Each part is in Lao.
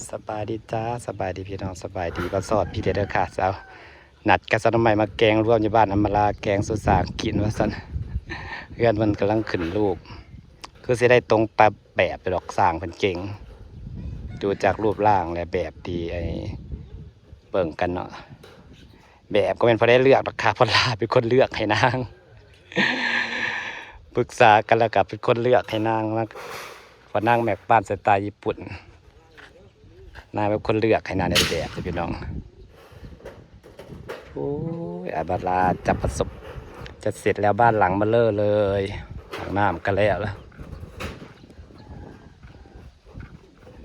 ສະບາຍດີຈ້າ ສະບາຍດີພີ່ນ້ອງ ສະບາຍດີ ມາສອດພີ່ເດີເດີຄ່ະ ເຈົ້າ ນັດກັບສາວນ້ອງໃໝ່ມາແກງລວມຢູ່ບ້ານອຳມາລາ ແກງສູ່ຊ່າງກິນວ່າຊັ້ນ. ເຮືອນເພິ່ນກຳລັງຂຶ້ນລູບ ຄືຊິໄດ້ຕົງຕາມແບບດອກ ຊ່າງເພິ່ນເກັ່ງ ດູຈາກຮູບຮ່າງ ແລະ ແບບທີ່ໄອ້ເບິ່ງກັນເນາະ. ແບບກໍແມ່ນບໍ່ໄດ້ເລືອກດອກຄ່ະ ເພາະລາເປັນຄົນເລືອກໃຫ້ນາງ ປຶກສາກັນແລ້ວກໍເປັນຄົນເລືອກໃຫ້ນາງ ເພາະນາງມັກບ້ານສະໄຕຍີ່ປຸ່ນ ນາງເປັນຄົນເລືອກໃຫ້ນາງໄດ້ແບບເດ້ພີ່ນ້ອງ. ໂອ້ຍ ອາມາລາຈັບປະສົບ ຈະເສັດແລ້ວ ບ້ານຫຼັງເບົເລີເລີຍ ຫ້ອງນ້ຳກໍແລ້ວລະ.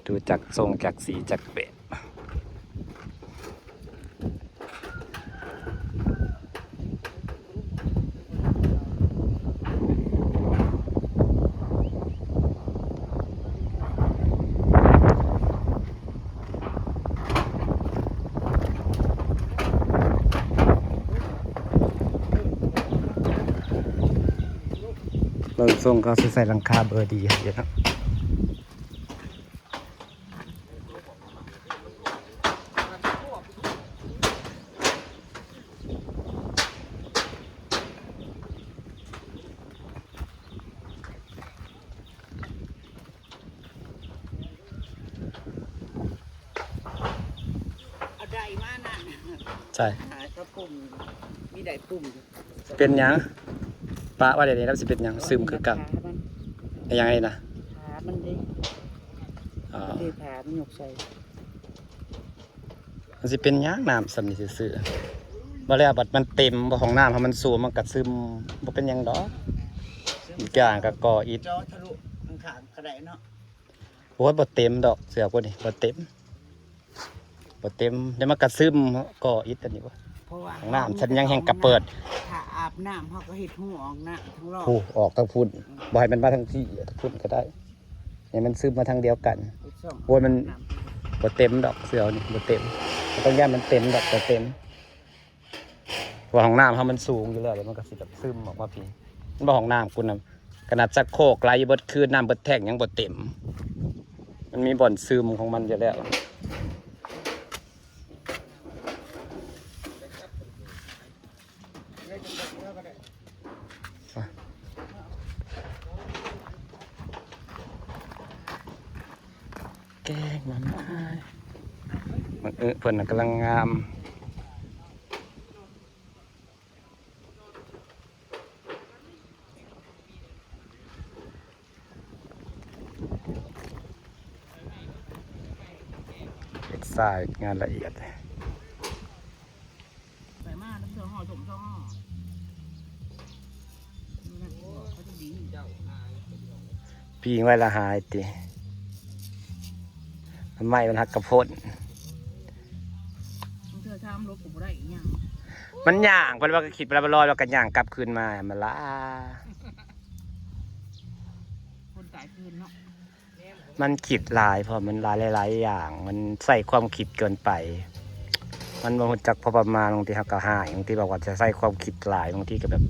ດູຈາກຊົງ ຈາກສີ ຈາກແບບ ເບິ່ງຊົງເຂົາຊິໃສ່ຫຼັງຄາເບີດີຢູ່ເນາະ. ເອົາໄດ້ມານັ້ນ ໃຊ່ ຫາເຂົາປຸ່ມ ມີໄດ້ປຸ່ມ ເປັນຫຍັງ? ປະໄວ້ດຽວນີ້ແລ້ວຊິເປັນຫຍັງ? ຊຶມຄືເກົ່າ. ອີຫຍັງນີ້ນະ? ຝາມັນເດ້ ອໍ ເດ້ ຝາມັນຍົກໃສ່ ມັນຊິເປັນຫຍັງ ນ້ຳສ່ຳນີ້ຊື່ໆ. ບໍ່ແລ້ວບັດມັນເຕັມ ບໍ່ ຫ້ອງນ້ຳເຮົາມັນສູງ ມັນກະຊຶມ ບໍ່ເປັນຫຍັງດອກ. ອີກຢ່າງກະກໍ່ອິດ ເຈາະທະລຸຂ້າງໆ ກະໄດ້ເນາະ. ໂອ້ຍ ບໍ່ເຕັມດອກ ເຊື່ອກູນີ້ ບໍ່ເຕັມ ບໍ່ເຕັມ. ດຽວມັນກະຊຶມ ກໍ່ອິດອັນນີ້ບໍ່ ເພາະວ່າຫ້ອງນ້ຳຊັ້ນຍັງແຮ່ງກະເປີດ ຖ້າອາບນ້ຳເຮົາກໍເຮັດຮູອອກນ້ຳທາງລອກ ຜູ້ອອກທາງພຸ້ນ ບໍ່ໃຫ້ມັນມາທາງພີ້ ທາງພຸ້ນກໍໄດ້ ໃຫ້ມັນຊຶມມາທາງດຽວກັນ. ໂອ້ຍ ມັນບໍ່ເຕັມດອກ ເຊື່ອນີ້ ບໍ່ເຕັມ ບໍ່ຕ້ອງຢ້ານມັນເຕັມດອກ ບໍ່ເຕັມ. ເພາະວ່າຫ້ອງນ້ຳເຮົາມັນສູງຢູ່ແລ້ວ ດຽວມັນກໍຊິແບບຊຶມອອກມາພີ້. ມັນບໍ່ ຫ້ອງນ້ຳກູນະ ຂະໜາດຊັກໂຄກໄຫຼເບິດຄືນ ນ້ຳເບິດແທັງຍັງບໍ່ເຕັມ ມັນມີບ່ອນຊຶມຂອງມັນຢູ່ແລ້ວ. ແກງໜໍ່ໄມ້ ມັນ ເອີ ເພິ່ນນະກຳລັງງາມ. ເຮັດຊາຍງານລະອຽດ ໄປມານຳເທື່ອຫໍ່ສົມຊອງ ປີ້ງໄວ້ລະຫາຍຕິ ໄມ້ມັນຫັກກະພົ້ນ ເທື່ອຊາມລົບກໍບໍ່ໄດ້ອີຫຍັງ ມັນຍ່າງໄປແລ້ວ ວ່າກໍຄິດໄປແລ້ວ ລອຍ ວ່າກໍຍ່າງກັບຄືນມາ ມັນລາ ຄົນຕາຍຄືນເນາະ. ມັນຄິດຫຼາຍ ເພາະມັນຫຼາຍ ຫຼາຍໆຢ່າງ ມັນໃຊ້ຄວາມຄິດເກີນໄປ ມັນບໍ່ຮູ້ຈັກພໍປະມານ. ບາງທີເຮົາກໍຮ້າຍ ບາງທີແບບວ່າຈະໃຊ້ຄວາມຄິດຫຼາຍ ບາງທີກໍແບບ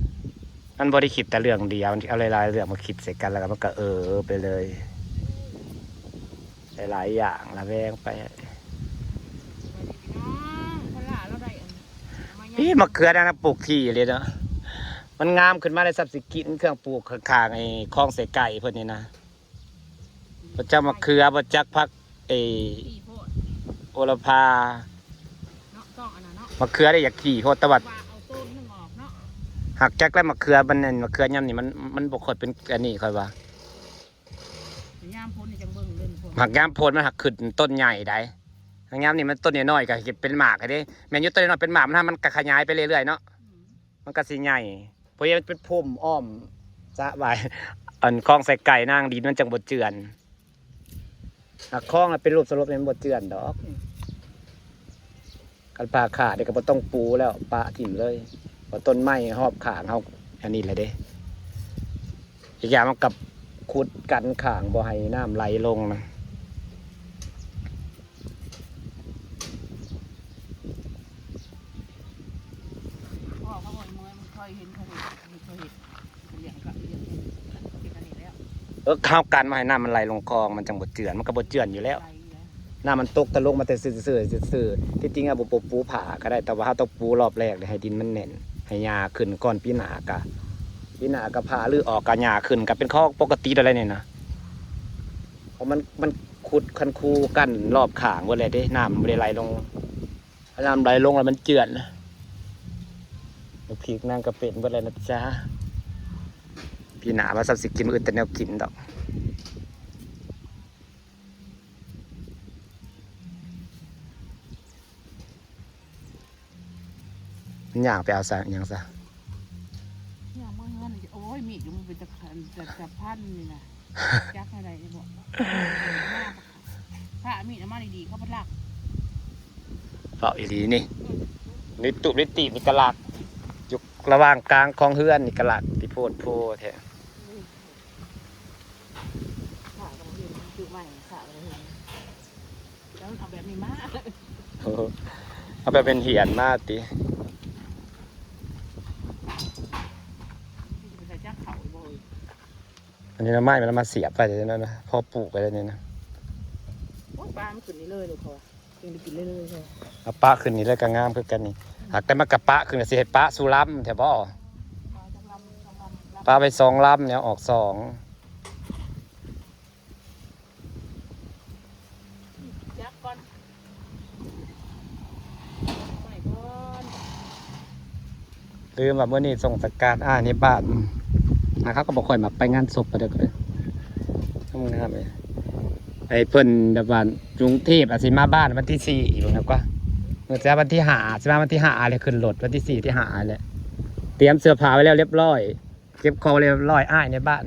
ມັນບໍ່ໄດ້ຄິດແຕ່ເລື່ອງດຽວ ມັນເອົາຫຼາຍໆເລື່ອງມາຄິດໃສ່ກັນ ແລ້ວກໍມັນກໍເອີໄປເລີຍ ຫຼາຍໆຢ່າງລະແວງໄປ. ນີ້ມະເຂືອນະ ປູກຖີ່ເລີຍເນາະ ມັນງາມຂຶ້ນມາໄດ້ ສັບສິກິນເຄື່ອງປູກຂ້າງໆ ໄອ້ຄອງໃສ່ໄກ່ເພິ່ນນີ້ນະ. ບໍ່ຈັກໝາກເຂືອ ບໍ່ຈັກຜັກ ເອີ ໂຫລະພາ ໝາກເຂືອໄດ້ຢາກຂີ້ໂພດ ແຕ່ວ່າ ຫາກຈັກແລ້ວໝາກເຂືອມັນ ໝາກເຂືອຍາມນີ້ມັນ ມັນບໍ່ຄ່ອຍເປັນອັນນີ້ຂ້ອຍວ່າ ຍາມຝົນນີ້ຈັ່ງເບິ່ງເລີຍ ຫາກຍາມຝົນມັນຫາກຂຶ້ນຕົ້ນໃຫຍ່ໄດ໋ ຫາກຍາມນີ້ມັນຕົ້ນນ້ອຍໆ ກໍເຮັດເປັນໝາກໃຫ້ເດ້ ແມ່ນຢູ່ ຕົ້ນນ້ອຍເປັນໝາກ ມັນ ມັນກໍຂະຫຍາຍໄປເລື້ອຍໆເນາະ ມັນກໍຊິໃຫຍ່ ເພາະມັນເປັນພຸ່ມອ້ອມສະຫວ່າຍ ອັນຄອງໃສ່ໄກ່ນາງ ດິນມັນຈັ່ງບໍ່ເຈື່ອນ ຫາກຄອງເປັນຮູບສະຫຼົບນີ້ມັນບໍ່ເຈື່ອນດອກ ຄັນປາຂາດນີ້ກໍບໍ່ຕ້ອງປູແລ້ວ ປະຖິ້ມເລີຍ ເພາະຕົ້ນໄມ້ຮອບຂ້າງເຮົາ ອັນນີ້ແຫຼະເດ້ ອີກຢ່າງມັນກັບຂຸດກັນຂ້າງບໍ່ໃຫ້ນ້ຳໄຫຼລົງນະ. ເອີ ເຮົາກັນບໍ່ໃຫ້ນ້ຳມັນໄຫຼລົງຄອງ ມັນຈັ່ງບໍ່ເຈື່ອນ ມັນກໍບໍ່ເຈື່ອນຢູ່ແລ້ວ ໄຫຼຢູ່ແລ້ວ ນ້ຳມັນຕົກທະລົງມາແຕ່ຊື່ໆ ຊື່ໆ ທີ່ຈິງອະ ບໍ່ ບໍ່ປູຜ້າກໍໄດ້ ແຕ່ວ່າເຮົາຕ້ອງປູລອບແລກໃຫ້ດິນມັນແໜ້ນ ໃຫ້ຫຍ້າຂຶ້ນກ່ອນ. ປີໜ້າກະ ປີໜ້າກະຜ້າຮື້ອອກ ກະຫຍ້າຂຶ້ນ ກະເປັນຂອງປົກກະຕິແລ້ວນີ້ນະ. ເພາະມັນ ມັນຂຸດຄັນຄູກັ້ນລອບຂ້າງເບິດແລ້ວເດ້ ນ້ຳມັນບໍ່ໄດ້ໄຫຼລົງ. ນ້ຳໄຫຼລົງແລ້ວມັນເຈື່ອນ. ບັກພິກນາງກໍເປັນເບິດແລ້ວນະຈ໊ະ. ປີໜ້າວ່າຊ້ຳຊິກິນ ມື້ອື່ນແຕ່ແນວກິນດອກ. ມັນຍ່າງໄປເອົາຊະ ຫຍັງຊະ? ຍ່າງເມືອເຮືອນ. ໂອ້ຍ ມີດຢູ່ ມັນເປັນຕະຄັນ ຕະ ຕະພັນນີ້ນະ. ຈັກແນວໃດນີ້ບໍ? ພາມີດອອກມາດີໆ ເຂົາບໍ່ລັກ. ເວົ້າອີ່ຫຼີນີ້ ໃນຕູບໃນຕີບນີ້ກະລັກ ຢູ່ລະຫວ່າງກາງຂອງເຮືອນນີ້ກະລັກ ຕິໂພດໂພແທ້. ພາກໍບໍ່ເຫັນ ຊື້ໃໝ່ພາກໍບໍ່ເຫັນ ແລ້ວມັນເອົາແບບນີ້ມາ ເອົາແບບເປັນຫຽນມາຕິ. ໄປໃສ່ຈັກເຂົ້າບໍ່? ອັນນີ້ໜໍ່ໄມ້ມັນເອົາມາສຽບໄວ້ແນວນັ້ນນະ ພໍປູກໄວ້ແລ້ວນີ້ນະ. ໂອ້ຍ ປາມັນຂຶ້ນນີ້ເລີຍລູກ ເຂົາວ່າ ຈຶ່ງໄດ້ກິນເລີຍໆ. ເອົາປະຂຶ້ນນີ້ເລີຍກໍງາມຄືກັນນີ້. ຫາກແຕ່ມັນກະປະຂຶ້ນ ກໍຊິໃຫ້ປະສູ່ລຳແທ້ບໍ? ປະໄວ້ສອງລຳ ແນວອອກສອງ. ຈັກກ່ອນ ໄປກ່ອນ. ລືມວ່າມື້ນີ້ສົ່ງສະການອ້າຍໃນບ້ານ ອ້າຍເຂົາກໍບໍ່ຄ່ອຍມັກໄປງານສົບປານໃດ ກໍໄດ້ ງາມໆເລີຍ. ໄອ້ເພິ່ນແບບວ່າ ກຸງເທບອາດຊິມາບ້ານວັນທີສີ່ ເບິ່ງແລ້ວກວ່າ ເມື່ອແຕ່ວັນທີຫ້າ ຊິມາວັນທີຫ້າ ແລ້ວຂຶ້ນລົດວັນທີສີ່ ທີຫ້າ ແຫຼະ. ຕຽມເສື້ອຜ້າໄວ້ແລ້ວລຽບຮ້ອຍ. ເກັບຂອງລຽບຮ້ອຍ ອ້າຍໃນບ້ານ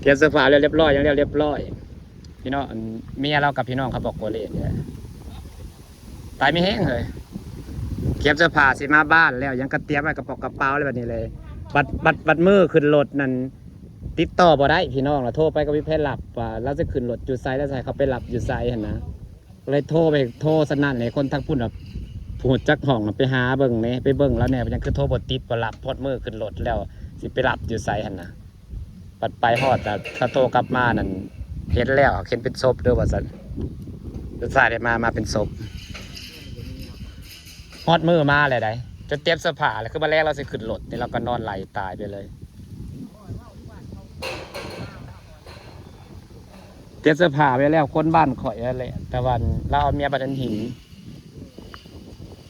ກຽມເສື້ອຜ້າແລ້ວລຽບຮ້ອຍ ຫຍັງແລ້ວລຽບຮ້ອຍ. ພີ່ນ້ອງ ອັນ ເມຍລາວກັບພີ່ນ້ອງເຂົາບອກໂກເລດແຫຼະ ຕາຍມີແຮງເຮີ້ຍ. ກຽມເສື້ອຜ້າຊິມາບ້ານແລ້ວ ຫຍັງກະຕຽມໄວ້ກະປອກກະເປົາແລ້ວ ບັດນີ້ແຫຼະ ບັດ ບັດ ບັດມື້ຂຶ້ນລົດນັ້ນ ຕິດຕໍ່ບໍ່ໄດ້ ພີ່ນ້ອງລະໂທໄປກໍບໍ່ມີໃຜຮັບ ວ່າລາວຊິຂຶ້ນລົດຢູ່ໃສ ລາວຊິໃຫ້ເຂົາໄປຮັບຢູ່ໃສຫັ້ນນະ. ເລີຍໂທໄປ ໂທສະນັ້ນໃຫ້ຄົນທາງພຸ້ນແບບ ຜູ້ຮູ້ຈັກຫ້ອງນະ ໄປຫາເບິ່ງແດ່ ໄປເບິ່ງລາວແດ່ ເປັນຫຍັງຄືໂທບໍ່ຕິດ ບໍ່ຮັບ ຮອດມື້ຂຶ້ນລົດແລ້ວ ຊິໄປຮັບຢູ່ໃສຫັ້ນນະ. ບັດໄປຮອດ ແຕ່ຖ້າໂທກັບມານັ້ນ ເຫັນແລ້ວ ເຫັນເປັນສົບເດີວ່າຊັ້ນ. ສຸດທ້າຍໄດ້ມາ ມາເປັນສົບ. ຮອດມື້ມາແລ້ວໃດ໋ ຈົນຕຽມເສື້ອຜ້າແລ້ວ ຄືມາແລງລາວຊິຂຶ້ນລົດນີ້ ລາວກໍນອນໄຫຼຕາຍໄປເລີຍ. ຕຽມເສື້ອຜ້າໄວ້ແລ້ວ ຄົນບ້ານຂ້ອຍຫັ້ນແຫຼະ ແຕ່ວ່າລາວເອົາເມຍໄປທັນຫີນ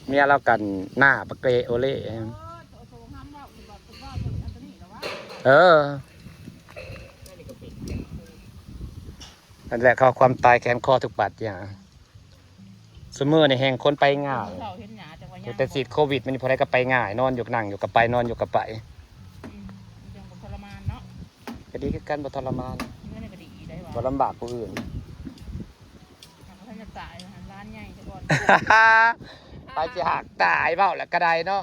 ເມຍລາວກັນໜ້າປະເກໂອເລ. ເອີ ນັ້ນແຫຼະ ເຂົາຄວາມຕາຍແຂນຄໍທຸກບາດຢ່າງ. ຊຸມື້ນີ້ແຮ່ງຄົນໄປງ່າຍ ເຂົາເຫັນຫຍ້າຈັກວ່າ ຕັ້ງແຕ່ ຍ່າງ ສີດໂຄວິດມານີ້ ຜູ້ໃດກໍໄປງ່າຍ ນອນຢູ່ກໍນັ່ງ ຢູ່ກໍໄປ ນອນຢູ່ກໍໄປ. ອືມ ມັນຈັ່ງບໍ່ທໍລະມານເນາະ. ກໍດີຄືກັນ ບໍ່ທໍລະມານ ເງິນກໍດີໄດ້ວ່າ ບໍ່ລຳບາກຜູ້ອື່ນ. ຫາກວ່າທ່ານຈະຕາຍ ຫຼານໃຫຍ່ຊະກ່ອນ. ໃຜຊິຫາກຕາຍ ເວົ້າແລ້ວກໍໄດ້ເນາະ.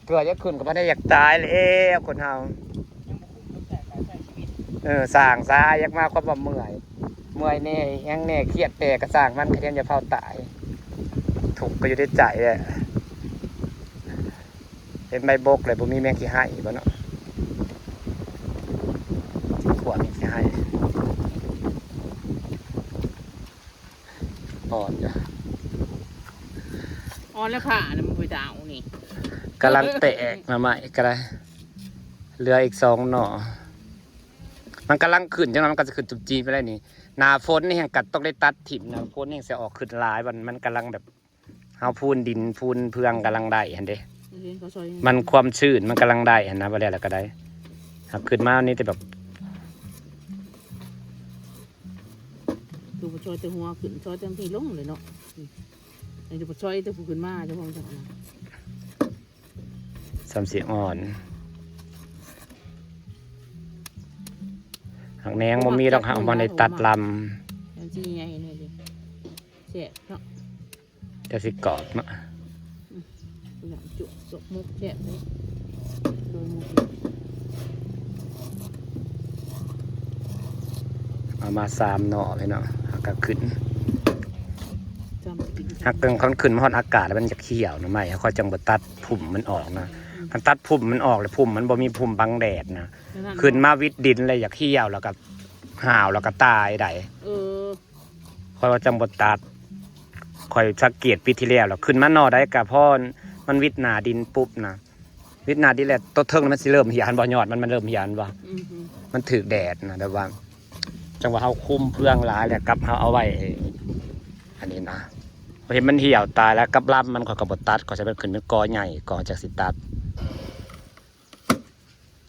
ເກືອຢາກຂຶ້ນກໍບໍ່ໄດ້ຢາກຕາຍແລ້ວຄົນເຮົາ. ເອີ ສ້າງຊາ ຢາກມາຄວາມວ່າເມື່ອຍ ເມື່ອຍແດ່ ຫຍັງແດ່ ຄຽດແດ່ ກໍຊ່າງມັນ ຂະຫຍັນຢ່າເຝົ້າຕາຍ. ທຸກກໍຢູ່ໃນໃຈແຫຼະ. ເຫັນໃບບົກແລ້ວບໍ່ມີແມງຂີ້ໄຫ້ບໍ່ເນາະ? ຊິຂົ້ວແມງຂີ້ໄຫ້. ອ່ອນຢູ່ ອ່ອນແລ້ວຄ່າ ແລ້ວມັນບໍ່ໄດ້ເອົານີ້ ກຳລັງແຕກ ໜໍ່ໄມ້ກໍໄດ້ ເຫຼືອອີກສອງໜໍ່. ມັນກຳລັງຂຶ້ນ ຈັກໜ່ອຍມັນກໍຈະຂຶ້ນຈຸບຈີບໄປແລ້ວນີ້. ໜ້າຝົນນີ້ແຮ່ງກັດຕ້ອງໄດ້ຕັດຖິ້ມ ໜ້າຝົນແຮ່ງຊິອອກຂຶ້ນຫຼາຍ ມັນ ມັນກຳລັງແບບ ເຮົາພູນດິນ ພູນເຟືອງກຳລັງໄດ້ຫັ້ນເດ້ ມັນຄວາມຊື້ນມັນກຳລັງໄດ້ຫັ້ນນະ ວ່າແລ້ວລະກໍໄດ້. ຫາກຂຶ້ນມານີ້ແຕ່ແບບ ຄືບໍ່ຊ່ອຍແຕ່ຫົວຂຶ້ນ ຊ່ອຍແຕ່ທີ່ລົງເລີຍເນາະ. ນີ້ ອັນນີ້ບໍ່ຊ່ອຍແຕ່ຜູ້ຂຶ້ນມາ ເຈົ້າຂອງຈັກນະ ສ່ຳຊິອ່ອນ. ຫາກແໜງບໍ່ມີດອກ ເຮົາບໍ່ໄດ້ຕັດລຳ ອັນຊິໃຫຍ່ແນ່ເດ້ ແຊບເນາະ. ຈະຊິກອບເນາະ ອືມ ນ້ຳຈຸ ສົກໝົກແຊບເດ້ ໂດຍໝົດ. ເອົາມາສາມໜໍ່ເລີຍເນາະ ຫາກກໍຂຶ້ນ ຫາກເຖິງຄັນຂຶ້ນມາຮອດອາກາດແລ້ວມັນຢາກຫ່ຽວໜໍ່ໄມ້ ຂ້ອຍຈັ່ງບໍ່ຕັດພຸ້ມມັນອອກນະ. ອືມ ຄັນຕັດພຸ້ມມັນອອກແລ້ວ ພຸ້ມມັນບໍ່ມີພຸ້ມບັງແດດນະ ຂຶ້ນມາຫວິດດິນແລ້ວຢາກຫ່ຽວ ແລ້ວກໍ ຫາວແລ້ວກໍຕາຍໄດ໋. ເອີ ຂ້ອຍວ່າຈັ່ງບໍ່ຕັດ ຂ້ອຍສັງເກດປີທີ່ແລ້ວລະ ຂຶ້ນມາໜໍ່ໃດກະພໍມັນວິດໜ້າດິນປຸບນະ ວິດໜ້າດິນແລ້ວໂຕເທິງມັນຊິເລີ່ມເຫ່ຍ ເຫັນບໍ່? ຍອດມັນ ມັນເລີ່ມເຫ່ຍ ເຫັນບໍ່? ອືຮຶ ມັນຖືກແດດນະ ແບບວ່າ ຈັ່ງວ່າເຮົາຄຸມເຟືອງຫຼາຍແລ້ວ ກັບເຮົາເອົາໄວ້ ອັນນີ້ນະ ເຫັນມັນຫ່ຽວຕາຍແລ້ວ ກັບລຳມັນຂ້ອຍກໍບໍ່ຕັດ ຂ້ອຍໃຫ້ມັນຂຶ້ນເປັນກໍໃຫຍ່ກ່ອນຈັ່ງຊິຕັດ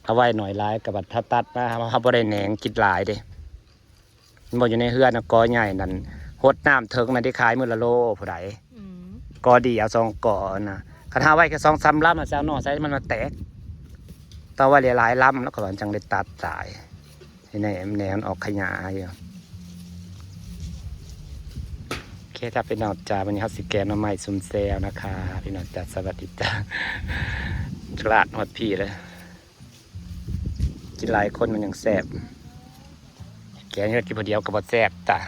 ເອົາໄວ້ໜ້ອຍຫຼາຍກໍບັດເຮົາຕັດມາ ເຮົາ ເຮົາບໍ່ໄດ້ແໜງກິນຫຼາຍເດ້ ມັນບໍ່ຢູ່ໃນເຮືອນນະ ກໍໃຫຍ່ນັ້ນ ຫົດນ້ຳເຖິງນັ້ນໄດ້ຂາຍມື້ລະໂລຜູ້ໃດ ອືມ ກໍດຽວສອງກໍນະ ຄັນເຮົາໄວ້ແຄ່ສອງສາມລຳ ເຮົາຊິເອົາໜໍ່ໃສ່ມັນມາແຕກ ຕ້ອງໄວ້ຫຼາຍໆລຳ ແລ້ວກໍວ່າຈັ່ງໄດ້ຕັດຫຼາຍ ໃຫ້ແໜງ ແໜງມັນອອກຂະຫຍາຢູ່. ໂອເຄ ຖ້າພີ່ນ້ອງຈ໋າ ມື້ນີ້ເຮົາຊິແກງໜໍ່ໄມ້ຊຸມແຈ່ວນະຄະ ພີ່ນ້ອງຈ໋າ ສະຫວັດດີຈ້າ ລາດຮອດພີ້ເລີຍ ກິນຫຼາຍຄົນມັນຈັ່ງແຊບ ແກງເຮັດກິນຜູ້ດຽວກໍບໍ່ແຊບຈ້າ.